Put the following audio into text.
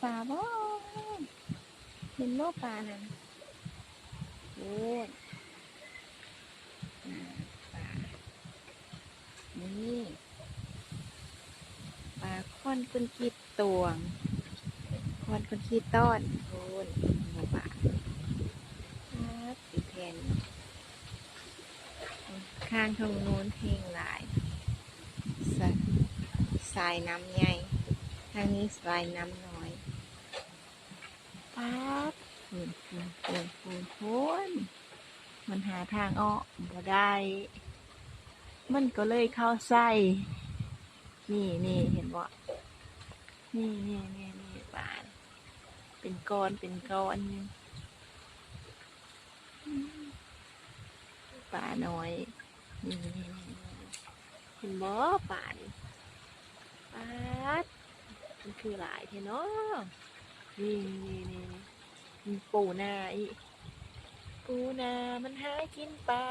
ປາບໍ່? ເຫັນບໍ່ປານັ້ນ? ໂອ້ຍ ອືມ ປາ ນີ້ ປາຄອນກົ້ນຂີ້ຕົວງ ຄອນກົ້ນຂີ້ຕ້ອນ ໂອ້ຍ ເຫັນບໍ່ປາ? ປາດ ເປັນແຜ່ນ. ຂ້າງທາງໂນ້ນແຮງຫຼາຍ ສາຍ ສາຍນ້ຳໃຫຍ່ ທາງນີ້ສາຍນ້ຳນ້ອຍ. ປາດ ໂອ້ນ ໂອ້ນ ໂອ້ນ ໂອ້ນ ມັນຫາທາງອອກບໍ່ໄດ້ ມັນກໍເລີຍເຂົ້າໃສ່ ນີ້ ນີ້ ເຫັນບໍ່? ນີ້ ນີ້ ນີ້ ນີ້ ປາ ເປັນກ້ອນ ເປັນກ້ອນຢູ່. ປານ້ອຍ ນີ້ ເຫັນບໍ່ປານີ້? ປາດ ມັນຄືຫຼາຍແທ້ເນາະ. ນີ້ ນີ້ ນີ້ ນີ້ ມີປູນາອີກ ປູນາມັນຫາກິນປາ.